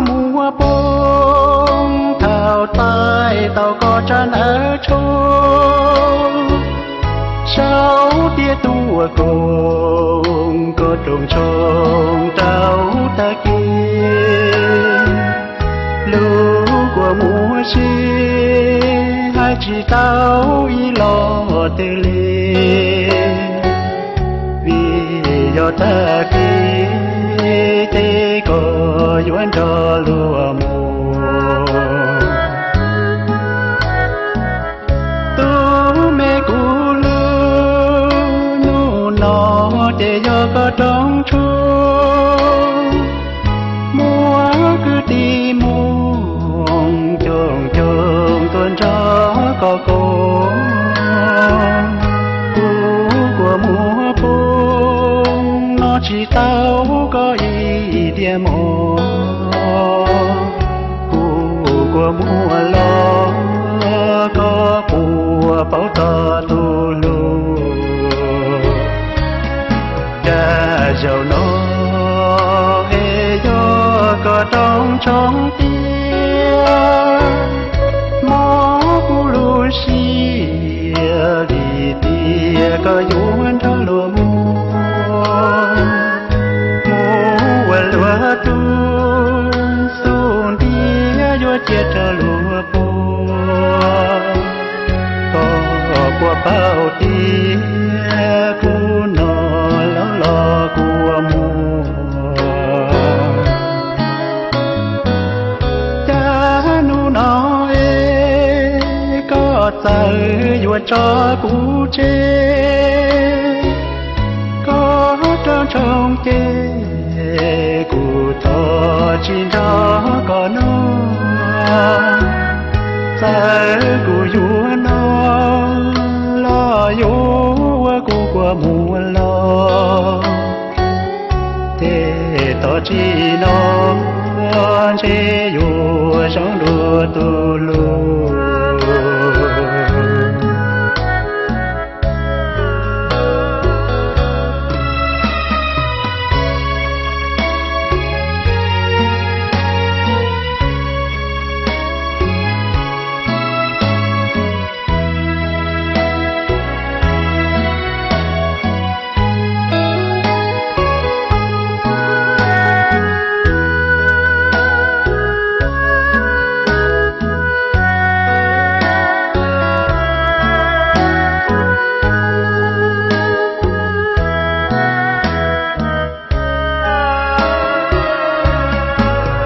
muab poob thaum taij tau koj tsab ntawv tshooj, saum tiaj tuaj koom koj rooj tshoob rau tag kis. Lub kua muag sib hais tsis tau ib los twg li, vim yog tag kis ces koj yuav nrog luag mus. Tus me kuv hlub, hnub no ces yog koj rooj tshoob, muaj kwv tij Hmoob coob coob tuaj nrog koj koom. Kuv kua muag poob no tsis tau koj ib diav mov, kuv kua muag los koj puas paub txog tus hlub. Cas zaum no es yog koj rooj tshoob tiag, mob kuv lub siab li tias koj yuav nrog luag mus, mus ua luag tub, xub ntiag yuav cia rau luag pub. Koj puas paub tias kuv no los los kua muag. Cas hnub no es koj txawm yuav tso kuv tseg, koj rooj tshoob ces kuv thov tsis nrog koj noj. Txawm kuv yuav noj los yuav ua kuv kua muag los, ces tos tsis noj ntshe yuav zoo dua tus hlub.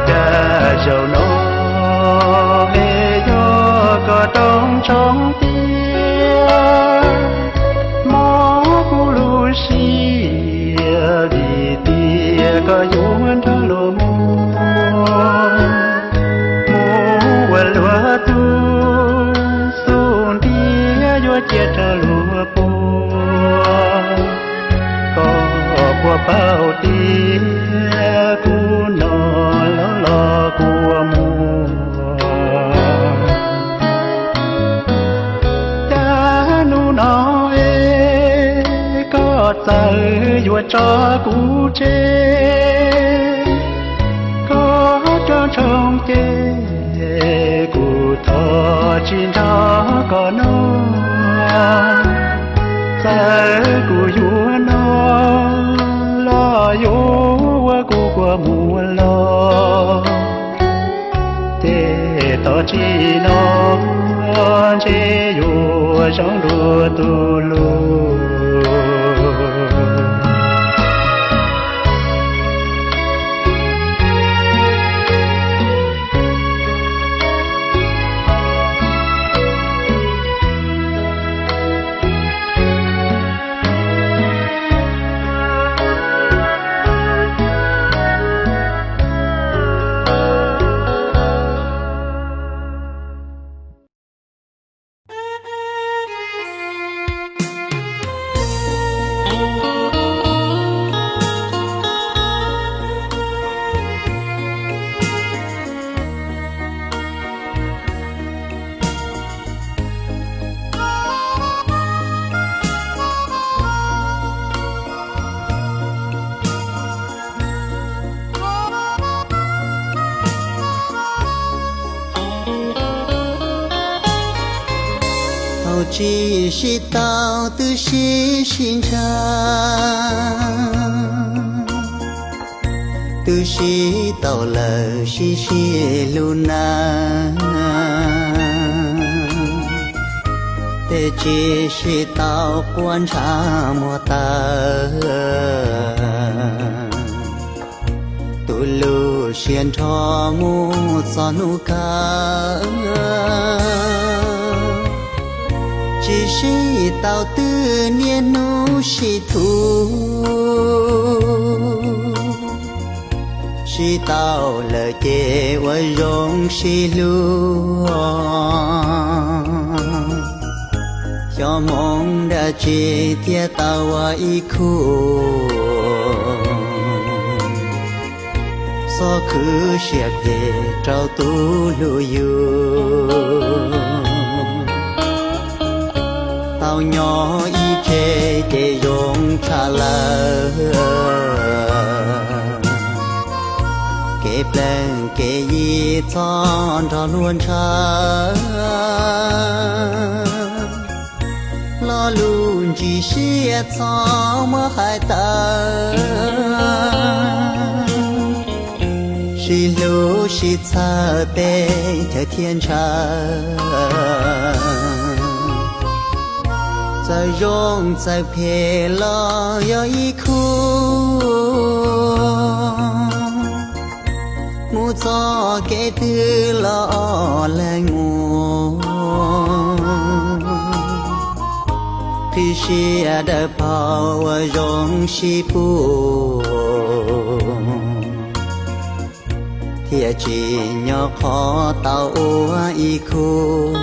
Cas zaum no es yog koj rooj tshoob tiag, mob kuv lub siab li tias koj yuav nrog luag mus, mus ua luag tub, xub ntiag yuav cia rau luag pub. Koj puas paub tias kuv no los los kua muag. Cas hnub no es koj txawm yuav tso kuv tseg, koj rooj tshoob ces kuv thov tsis nrog koj noj. Txawm kuv yuav noj los yuav ua kuv kua muag los, ces tos tsis noj ntshe yuav zoo dua tus hlub. Tsis sib tau twb sib sib ntshaw, twb sib tau lawm sib sib hlub nawb, tej tsis sib tau quaj ntshav muag tawv. Tu lub siab nrho mus txog hnub kawg, tsis sib tau twb niaj hnub sib thuv, sib tau lawm ces ua zoo sib hlub. Xyov hmoov dab tsi thiaj tau ua ib khub, txhob khwv siab phem rau tus hlub yus. Tau nyob ib tse ces zoo tshaj lawm, kev plees kev yi txhob nrog luag ntshaw. Lo lus ntsis siab txhob muab hais tawm, sib hlub sib txhawb tej chaw thiaj ntshaw. Txawm zoo txawm phem los yog ib khub, mus txoj kev twg los lees mus, qhib siab dawb paug ua zoo sib pub, thiaj tsim nyog qhov tau ua ib khub.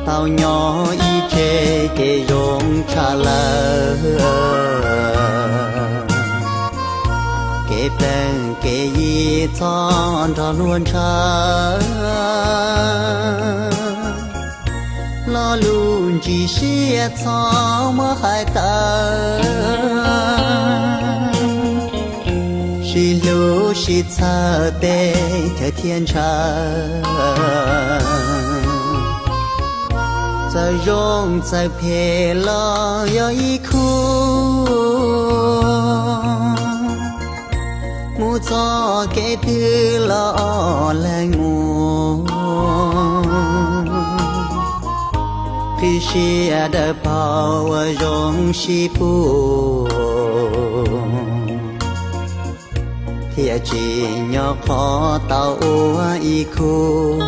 Tau nyob ib tse ces zoo tshaj lawm, kev plees kev yi txhob nrog luag ntshaw. Lo lus ntsis siab txhob muab hais tawm, sib hlub sib txhawb tej chaw thiaj ntshaw. Txawm zoo txawm phem los yog ib khub, mus txoj kev twg los lees mus, qhib siab dawb paug ua zoo sib pub, thiaj tsim nyog qhov tau ua ib khub.